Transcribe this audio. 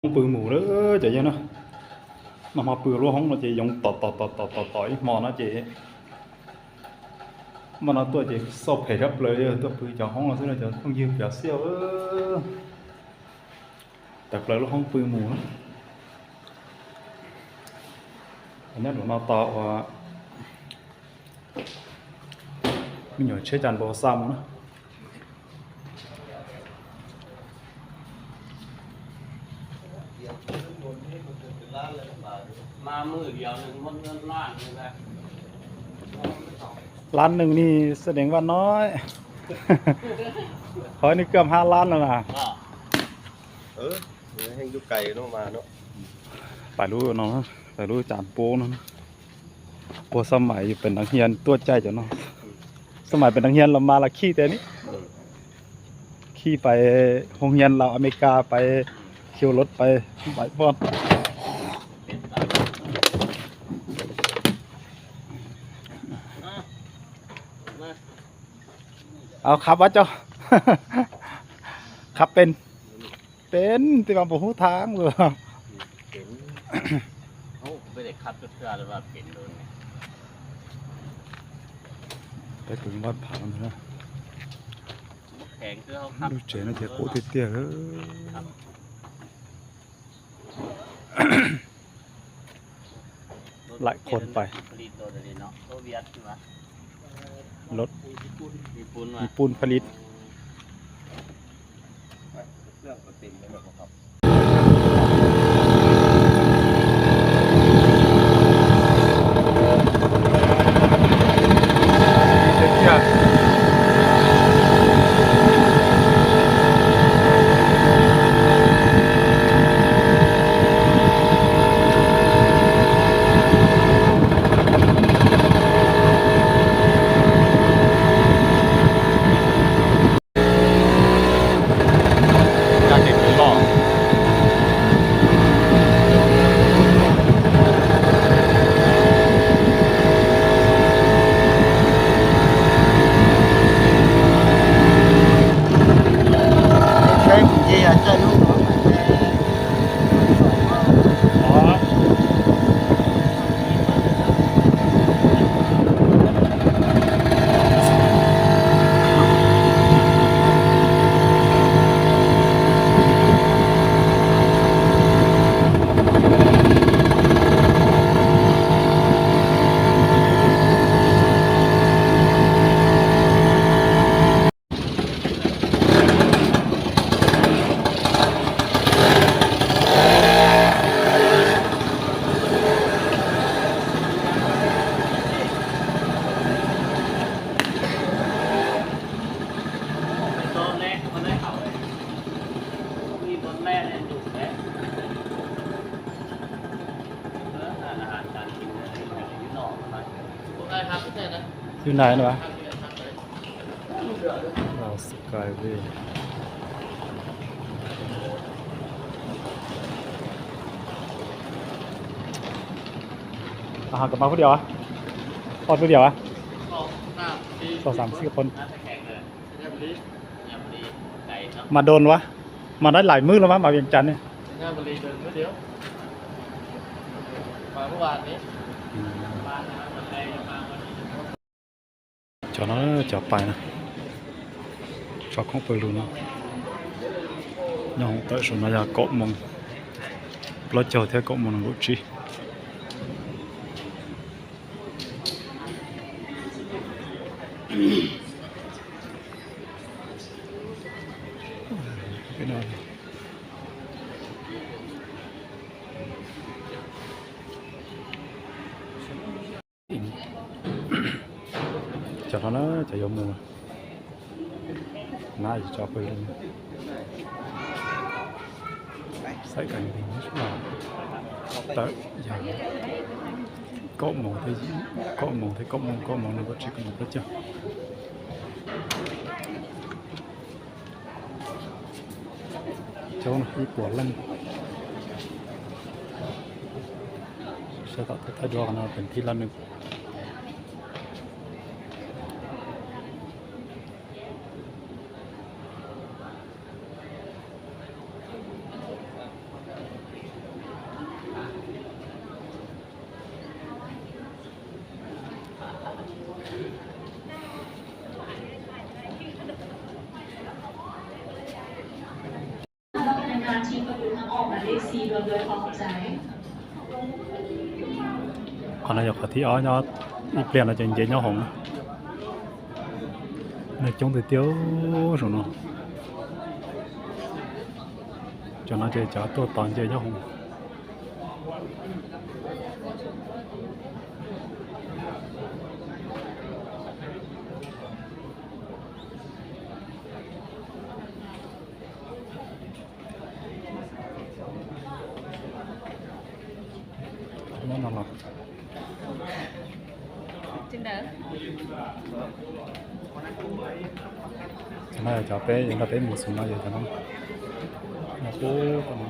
Hoob pw mus lawm cov yawg na. Noj hmo pw lub hoob no ces yoov tom tom tom tom tom tom ib hmo no ces, npaj no tuaj ces xauj phem sab plaws, tuaj pw cov hoob no xwb no cov phooj ywg pov xiaj. Tawm plaws lub hoob pw mus na. Nyob rau no tos uas me nyuam tsheb cas npau xa mus na. Lab neeg ni xab deev vaj no, qhov ni kawm hab lab no na. Pais lub no, pais lub cas npau no. Puag xab mais pem nab hias tuaj caij cov no. Xab mais pem nab hias los mas los khij tes ni. Khij pais hoo hias los Amelikas pais, khiu lov pais npaim poj. Au, khab ua coj. Khab pes, pes tej vas puas hub thaab lawm. Peb pw vaj phav ntawd na. Lub tsev no ces qub tiag tiag. Laim qhuav pais. Lub Pun Phalis. Yus nai no. Skyway. Ho koj mas phút điều hả? Ho phút điều hả? Sau xam xíu con. Mas đồn quá. Mà nói lại mướn lắm mà Vientiane này. Cov no cov pais na, tso koob pawg lug no, nyob hoov tawm saum no yog kaum moos plaub caug thiab kaum moos nees nkaum tsib. Cov no na, cov yuav mus na, tso pawg lug. Xaim kas ntee tawm yog kaum moos thiab, kaum moos thiab kaum moos, kaum moos nees nkaum tsib, kaum moos plaub caug. Coob no ib puas leej. Saib tom thaij duab qhov no pem thib lab nws. Qhov no yog qhov thib ob, nyob ib pliag no ces nce nyob hoom. Neeg coob tiag tiag saum no. Cov no ces cov tuaj tos nce nyob hoom. Muab no los. Cov no yog cov peb yuav nrog peb mus xwb no, yog cov no. No pub no.